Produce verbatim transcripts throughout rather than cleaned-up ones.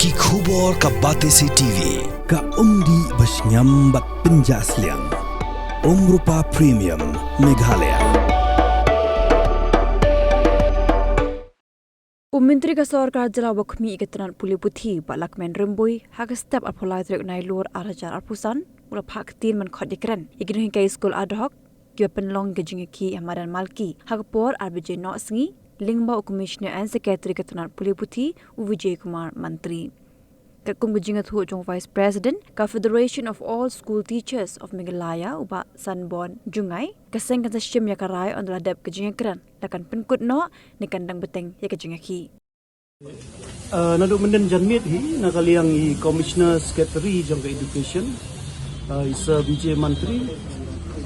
Ki khubor ka Batesi T V, ka umdih ba shngiam bad pynjah sliang. Umrupa Premium, Meghalaya. U Myntri ka Sorkar Jylla uba khmih ïa ka tnat pule puthi, Bah Lahkmen Rymbui, ha ka step arphew lai tarik Nailur arhajar arphew san, u la phah ktien ban khot ïakren ïa ki nonghikai skul ad hoc kiba pynlong ïa ka jingïakhih ha madan Malki ha ka por ar baje noh sngi, lyngba u Commissioner and Secretary ka tnat pule puthi, u Vijay Kumar Mantri. Katkum ka jingïathuh jong u Vice President ka Federation of All School Teachers of Meghalaya, u Bah Sanborn Jngai, ka seng kan sa shim ïa ka rai ynda la dep ka jingïakren, la kan pynkut noh ne kan dang bteng ïa ka jingïakhih. Uh, naduh mynhynnin janmiet hi, na ka liang i Commissioner Secretary jong ka Education, uh, i Sir Vijay Mantri,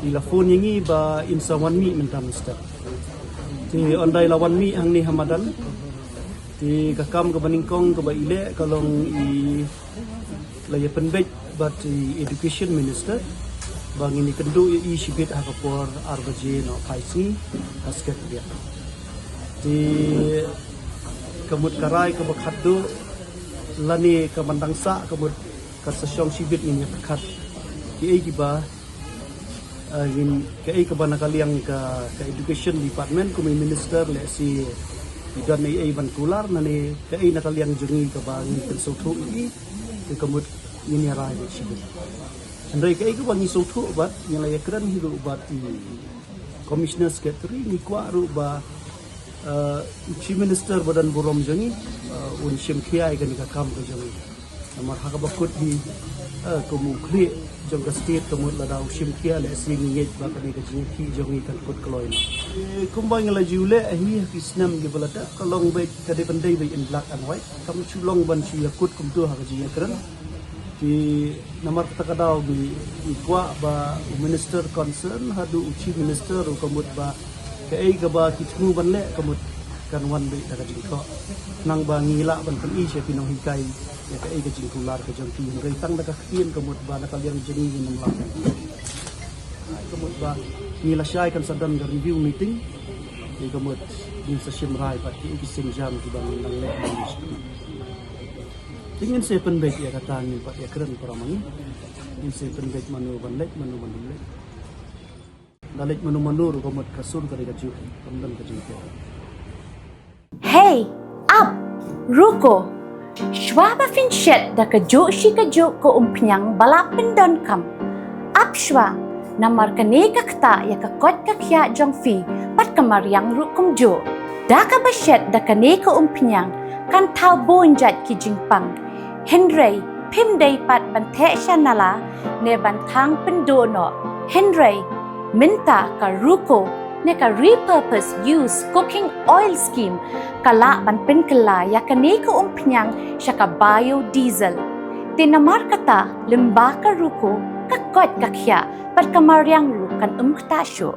i la phone ïa ngi ba in sa wan mih mynta mynstep. Te ynda i la wan mih hangne ha madan, te ka kam kaba nyngkong kaba i leh ka long i la ïa pynbeit bad i Education Minister ba ngin ïakynduh ïa i shibit ha ka por ar baje noh phai sngi ha Secretariat. Te ka mut ka rai kaba khatduh lane ka ban dang sah, ka mut kan sa shong shibit ngin ïa pyrkhat kiei kiba Uh, ngin, kaei kaba na ka liang ka, ka Education Department kum i Minister lehse i don ei ei ban kular, lane kaei na ka liang jong ngi kaba ngin pynsngewthuh ïa i, te ka mut ngin ïa rai beit shibit. Hynrei kaei kaba ngi sngewthuh bad ngi la ïakren hi ruh bad i Commissioner Secretary, ngi kwah ruh ba uh, u Chief Minister ba don burom jong ngi, uh, un shim khia ïa kane ka kam ka jong ngi. Namar ha kaba kut hi, uh, kum u khlieh jong ka state, ka mut lada u shim khia lehse ngi ngeit ba kane ka jingïakhih jong ngi kan kut kloi noh. Eh, kumba ngi la ju leh hi ha ki snem kiba la dep, ka long beit, ka dei ban dei beit in black and white. Kam shu long ban shu ïakut kumto ha ka jingïakren. Te namar kata ka daw ngi, ngi kwah ba u Minister concern haduh u Chief Minister ruh ka mut ba kaei kaba ki thmu ban leh ka mut kan wan beit da ka jingkhoh. Khnang ba ngi lah ban pyni sha ki nonghikai ïa kaei ka jingkular ka jong ki, hynrei tang da ka ktien ka mut ba na ka liang jong ngi ngin ym lah. Ka mut ba ngi lashai kan sa don ka review meeting. Te ka mut ngin sa shim rai bad kiei ki sienjam kiba ngin nang leh. Te ngin sa pynbeit ïa kata, ngin pat ïakren para ma ngi. Ngin sa pynbeit mano ban leit, mano ban ym leit. Da leit mano mano ruh ka mut ka sur ka dei kajuh, kam don ka jingpher. Hey, ap, ruko. Shuwa ba phin shet da kajuh shi kajuh ka umphniang ba la pyndonkam, ap shuwa, namar kane ka ktah ïa ka koit ka khiah jong phi bad ka mariang ruh kumjuh. Da kaba shet da kane ka umphniang kan thaw bun jait ki jingpang. Hynrei phim dei pat ban theh sha nala ne ban thang pynduh noh. Hynrei mynta ka ruko ne ka repurpose use cooking oil scheme ka lah ban pynkylla ïa kane ka umphniang sha ka biodiesel. Te namar kata, lyngba ka ruko, ka koit ka khiah bad ka mariang ruh kan ym ktah shuh.